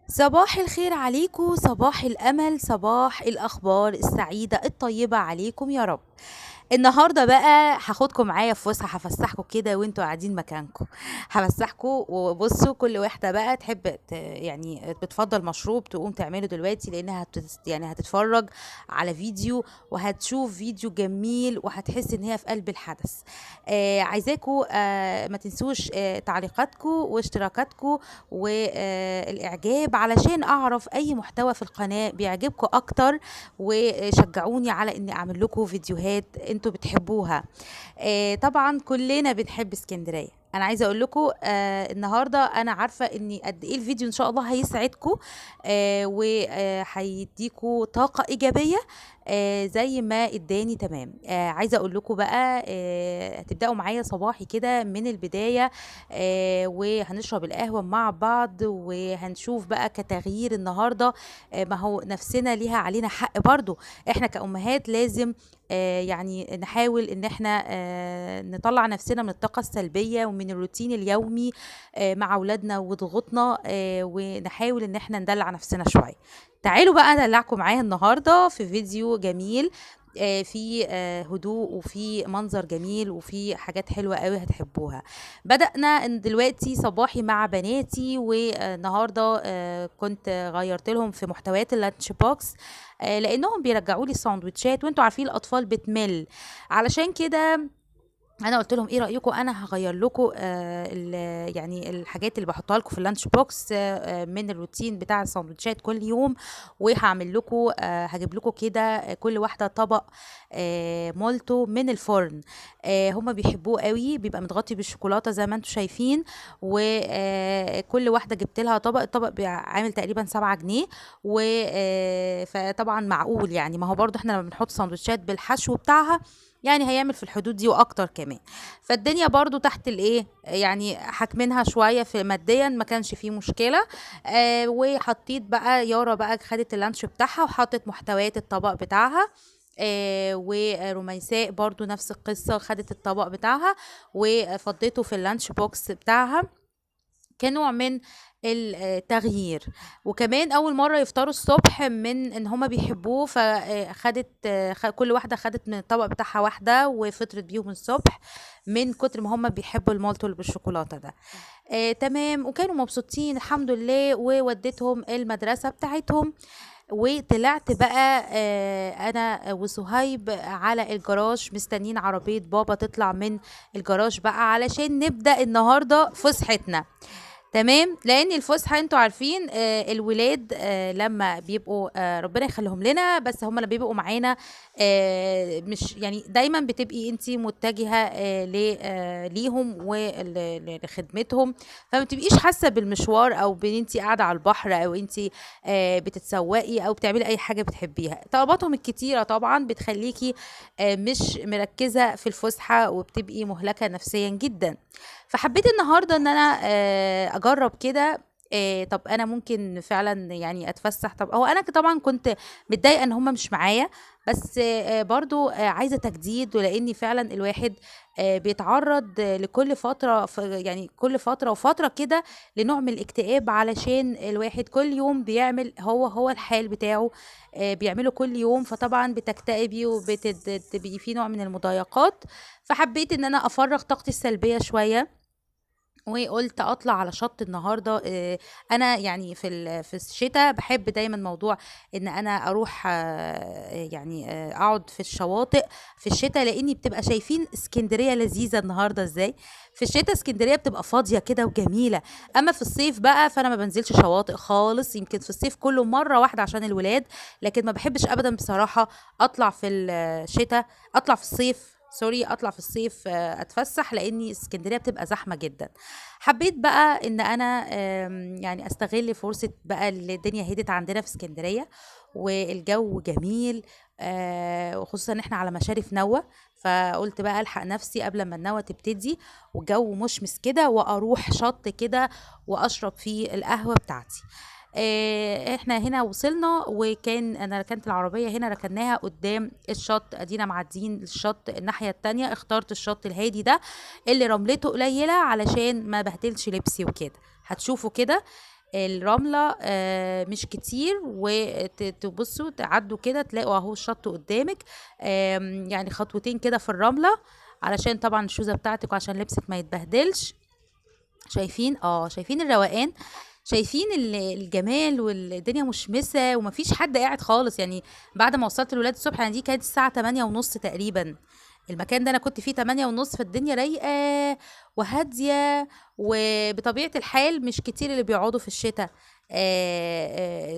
صباح الخير عليكم، صباح الأمل، صباح الأخبار السعيدة الطيبة عليكم يا رب. النهاردة بقى هاخدكم معايا في فسحة، هفسحكم كده وانتوا قاعدين مكانكم، هفسحكم. وبصوا كل واحدة بقى تحب يعني بتفضل مشروب تقوم تعمله دلوقتي، لأنها هتتفرج على فيديو وهتشوف فيديو جميل وهتحس إن هي في قلب الحدث. عايزاكم، ما تنسوش، تعليقاتكم واشتراكاتكم والإعجاب علشان أعرف أي محتوى في القناة بيعجبكم أكتر، وشجعوني على إني أعمل لكم فيديوهات انتوا بتحبوها. طبعا كلنا بنحب اسكندرية. انا عايزه اقول لكم، النهارده انا عارفه ان قد ايه الفيديو ان شاء الله هيسعدكم، وهيديكم طاقة ايجابية، زي ما اداني. تمام. عايزه اقول لكم بقى، هتبداوا معايا صباحي كده من البداية، وهنشرب القهوة مع بعض وهنشوف بقى كتغيير النهارده. ما هو نفسنا ليها علينا حق برضو، احنا كأمهات لازم، نحاول ان احنا، نطلع نفسنا من الطاقة السلبية ومن الروتين اليومي، مع اولادنا وضغوطنا، ونحاول ان احنا ندلع نفسنا شوية. تعالوا بقى ادلعكم معايا النهارده في فيديو جميل، في، هدوء وفي منظر جميل وفي حاجات حلوة قوي هتحبوها. بدأنا ان دلوقتي صباحي مع بناتي، والنهارده، كنت غيرت لهم في محتويات ال lunch box، لانهم بيرجعوا لي الساندوتشات، وانتوا عارفين الاطفال بتمل، علشان كده انا قلت لهم ايه رايكم انا هغير لكم، الحاجات اللي بحطها لكم في ال lunch box، من الروتين بتاع الساندوتشات كل يوم، وهعمل لكم، هجيب لكم كده كل واحدة طبق، مولتو من الفرن. هما بيحبوه قوي، بيبقى متغطي بالشوكولاته زي ما انتم شايفين، وكل واحدة جبت لها طبق، الطبق عامل تقريبا 7 جنيه، فطبعا معقول يعني، ما هو برضو احنا لما بنحط ساندوتشات بالحشو بتاعها هيعمل في الحدود دي واكتر كمان. فالدنيا برضو تحت الايه، حاكمينها شوية في ماديا، ما كانش فيه مشكلة. وحطيت بقى يارا بقى خدت اللانش بتاعها وحطت محتويات الطبق بتاعها، ورميساء برضو نفس القصة، خدت الطبق بتاعها وفضيته في ال lunch box بتاعها كنوع من التغيير. وكمان اول مرة يفطروا الصبح من ان هما بيحبوه، كل واحدة خدت من الطبق بتاعها واحدة وفطرت بيهم الصبح من كتر ما هما بيحبوا المالتو اللي بالشوكولاته ده. تمام، وكانوا مبسوطين الحمد لله، ووديتهم المدرسة بتاعتهم. وطلعت بقى، انا وصهيب على الجراج مستنيين عربية بابا تطلع من الجراج بقى علشان نبدا النهارده فسحتنا. تمام، لان الفسحة انتوا عارفين، الولاد، لما بيبقوا، ربنا يخليهم لنا، بس هم لما بيبقوا معانا، مش دايما بتبقي انتي متجهة، ليهم ولخدمتهم، فما بتبقيش حاسه بالمشوار او بان انتي قاعدة على البحر او انتي، بتتسوقي او بتعملي اي حاجة بتحبيها. طلباتهم الكتيرة طبعا بتخليكي، مش مركزه في الفسحة وبتبقي مهلكه نفسيا جدا. فحبيت النهارده ان انا، اجرب كده، طب انا ممكن فعلا اتفسح. طب هو انا طبعا كنت متضايقة ان هم مش معايا، بس، برضو، عايزه تجديد، ولاني فعلا الواحد، بيتعرض لكل فترة يعني كل فترة وفترة كده لنوع من الاكتئاب، علشان الواحد كل يوم بيعمل هو الحال بتاعه، بيعمله كل يوم، فطبعا بتكتئبي وبتبقي في نوع من المضايقات. فحبيت ان انا افرغ طاقتي السلبية شوية، وقلت اطلع على شط النهارده. انا في الشتاء بحب دايما موضوع ان انا اروح، اقعد في الشواطئ في الشتاء، لاني بتبقى شايفين اسكندرية لذيذة النهارده ازاي. في الشتاء اسكندرية بتبقى فاضية كده وجميلة، اما في الصيف بقى فانا ما بنزلش شواطئ خالص، يمكن في الصيف كله مرة واحدة عشان الولاد، لكن ما بحبش ابدا بصراحة اطلع في الشتاء، اطلع في الصيف، سوري، اطلع في الصيف، اتفسح، لاني اسكندرية بتبقى زحمة جدا. حبيت بقى ان انا، استغل فرصة بقى اللي الدنيا هدت عندنا في اسكندرية والجو جميل، وخصوصا ان احنا على مشارف نوى، فقلت بقى الحق نفسي قبل ما النوى تبتدي والجو مشمس كده، واروح شط كده واشرب فيه القهوة بتاعتي. احنا هنا وصلنا، وكان انا ركنت العربية هنا، ركناها قدام الشط، ادينا معديين الشط الناحية التانية. اخترت الشط الهادي ده اللي رملته قليلة علشان ما بهدلش لبسي وكده. هتشوفوا كده الرملة مش كتير، وتبصوا تعدوا كده تلاقوا اهو الشط قدامك، يعني خطوتين كده في الرملة، علشان طبعا الشوزة بتاعتك وعشان لبسك ما يتبهدلش. شايفين؟ شايفين الروقان، شايفين الجمال، والدنيا مشمسة ومفيش حد قاعد خالص. يعني بعد ما وصلت الولاد الصبح، يعني دي كانت الساعة 8:30 تقريبا، المكان ده انا كنت فيه 8:30، فالدنيا رايقة وهادية، وبطبيعة الحال مش كتير اللي بيقعدوا في الشتاء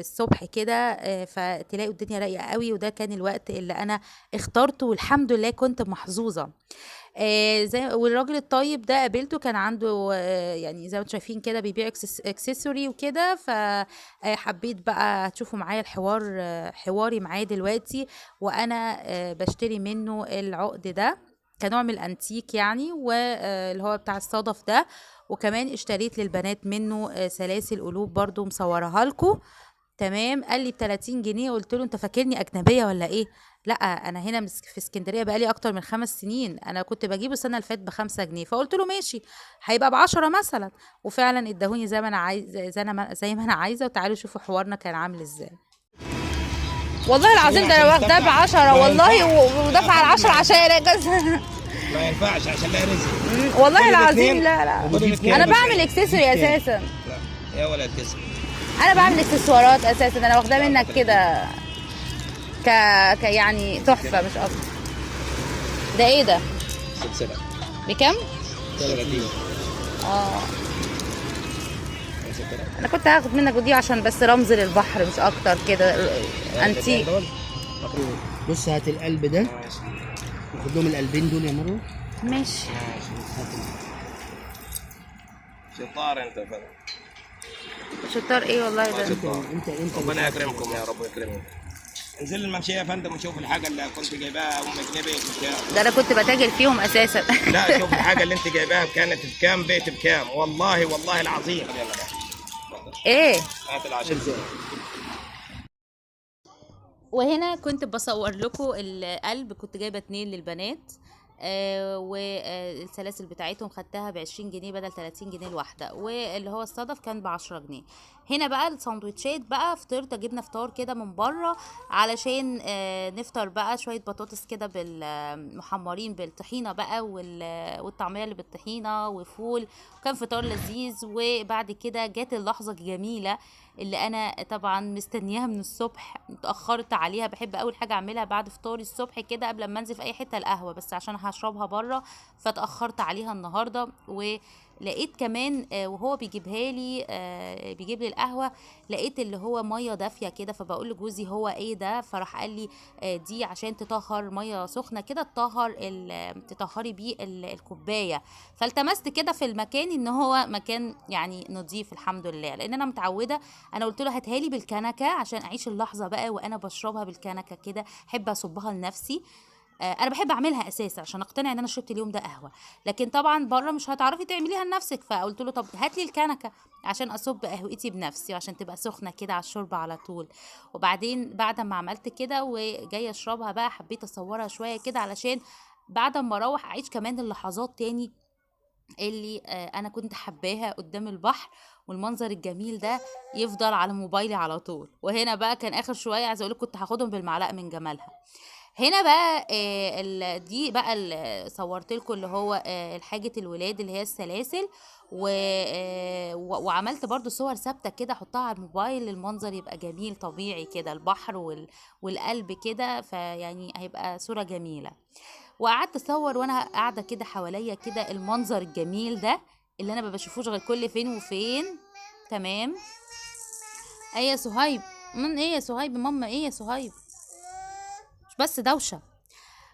الصبح كده، فتلاقوا الدنيا رايقة قوي. وده كان الوقت اللي انا اخترته، والحمد لله كنت محظوظة. زي والراجل الطيب ده قابلته، كان عنده يعني زي ما انتم شايفين كده بيبيع accessory وكده، فحبيت بقى تشوفوا معايا الحوار، حواري معاه دلوقتي وانا بشتري منه العقد ده كنوع من الانتيك يعني، واللي هو بتاع الصدف ده. وكمان اشتريت للبنات منه سلاسل قلوب برضو مصورها لكم. تمام. قال لي ب30 جنيه، قلت له انت فاكرني اجنبية ولا ايه؟ لا انا هنا في اسكندرية بقالي اكتر من 5 سنين، انا كنت بجيبه السنة اللي فاتت ب5 جنيه. فقلت له ماشي هيبقى ب10 مثلا، وفعلا اداهوني زي ما انا عايزه، زي ما انا عايزه. وتعالوا شوفوا حوارنا كان عامل ازاي. والله العظيم ده انا واخداه ب10 والله، ودافعه ال10 عشان ما ينفعش عشان لا رزق والله العظيم. لا لا انا بعمل accessory اساسا. لا يا ولا تكسب، انا بعمل اكسسوارات اساسا، انا واخداه منك كده ك يعني تحفة مش اكتر. ده ايه ده؟ سلسلة. بكام؟ 30. انا كنت هاخد منك دي عشان بس رمز للبحر مش اكتر كده، انتيك. بص هات القلب ده، ناخد لهم القلبين دول يا مروه. ماشي. شطار انت فعلا. شطار ايه والله ده. انت ربنا يكرمكم يا رب ويكرمكم. انزل الممشيه يا فندم وشوف الحاجة اللي كنت جايباها ام جنيه بكام. ده انا كنت بتاجر فيهم اساسا. لا شوف الحاجة اللي انت جايباها كانت بكام، بيت بكام، والله والله العظيم. ايه؟ هات العشرة. وهنا كنت بصور لكم القلب، كنت جايبه 2 للبنات، والسلاسل بتاعتهم خدتها ب20 جنيه بدل 30 جنيه الواحدة، واللي هو الصدف كان ب10 جنيه. هنا بقى الساندوتشات بقى، فطرت، جبنا فطار كده من بره علشان نفطر بقى شوية بطاطس كده بالمحمرين بالطحينه بقى، والطعميه اللي بالطحينه وفول، وكان فطار لذيذ. وبعد كده جت اللحظة الجميلة اللي انا طبعا مستنياها من الصبح، اتاخرت عليها. بحب اول حاجة اعملها بعد فطاري الصبح كده قبل ما انزل في اي حتة القهوة، بس عشان هشربها بره فتاخرت عليها النهارده. ولقيت كمان وهو بيجيبها لي، بيجيب لي القهوة، لقيت اللي هو مية دافيه كده، فبقول لجوزي هو ايه ده؟ فراح قال لي دي عشان تطهر، مية سخنة كده تطهر تطهري بيه الكوباية. فالتمست كده في المكان ان هو مكان يعني نظيف الحمد لله، لان انا متعوده. انا قلت له هاتها لي بالكنكه عشان اعيش اللحظة بقى وانا بشربها بالكنكه كده، احب اصبها لنفسي. انا بحب اعملها اساسا عشان اقتنع ان انا شربت اليوم ده قهوة، لكن طبعا بره مش هتعرفي تعمليها لنفسك. فقلت له طب هات لي الكنكه عشان اصب قهوتي بنفسي، وعشان تبقى سخنة كده على الشوربة على طول. وبعدين بعد ما عملت كده وجاية اشربها بقى، حبيت اصورها شوية كده علشان بعد ما اروح اعيش كمان اللحظات تاني اللي انا كنت حباها قدام البحر، والمنظر الجميل ده يفضل على موبايلي على طول. وهنا بقى كان اخر شوية عايزه اقول كنت هاخدهم بالمعلقه من جمالها. هنا بقى دي بقى صورت لكم اللي هو الحاجة الولاد اللي هي السلاسل، وعملت برضو صور ثابتة كده احطها على الموبايل، المنظر يبقى جميل طبيعي كده، البحر والقلب كده، فيعني هيبقى صوره جميلة. وقعدت اصور وانا قاعدة كده حواليا كده المنظر الجميل ده اللي انا ما بشوفوش غير كل فين وفين. تمام. ايه يا صهيب؟ من ايه يا صهيب؟ ماما ايه يا صهيب؟ مش بس دوشه.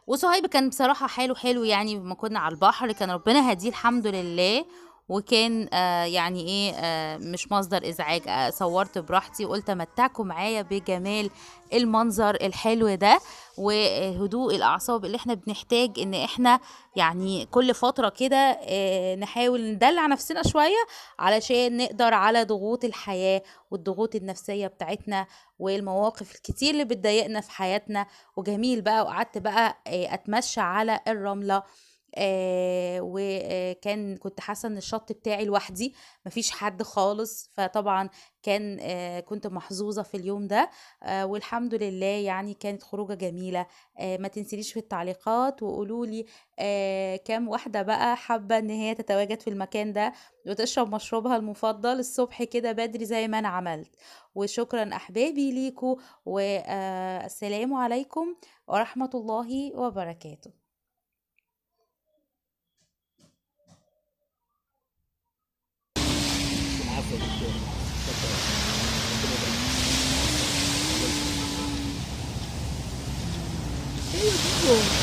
وصهيب كان بصراحة حاله حلو يعني، لما كنا على البحر كان ربنا هديه الحمد لله، وكان يعني ايه مش مصدر ازعاج. صورت براحتي وقلت امتعكم معايا بجمال المنظر الحلو ده وهدوء الاعصاب اللي احنا بنحتاج ان احنا يعني كل فترة كده نحاول ندلع نفسنا شوية علشان نقدر على ضغوط الحياة والضغوط النفسية بتاعتنا والمواقف الكتير اللي بتضايقنا في حياتنا. وجميل بقى. وقعدت بقى اتمشى على الرملة وكان كنت حاسه ان الشط بتاعي لوحدي، مفيش حد خالص. فطبعا كان كنت محظوظة في اليوم ده، والحمد لله يعني كانت خروجه جميلة. ما تنسينيش في التعليقات وقولوا لي كام واحدة بقى حابة ان هي تتواجد في المكان ده وتشرب مشروبها المفضل الصبح كده بدري زي ما انا عملت. وشكرا احبابي ليكو، والسلام عليكم ورحمة الله وبركاته. العفو يا دكتور، شكرا. ربنا يبارك. ايوه.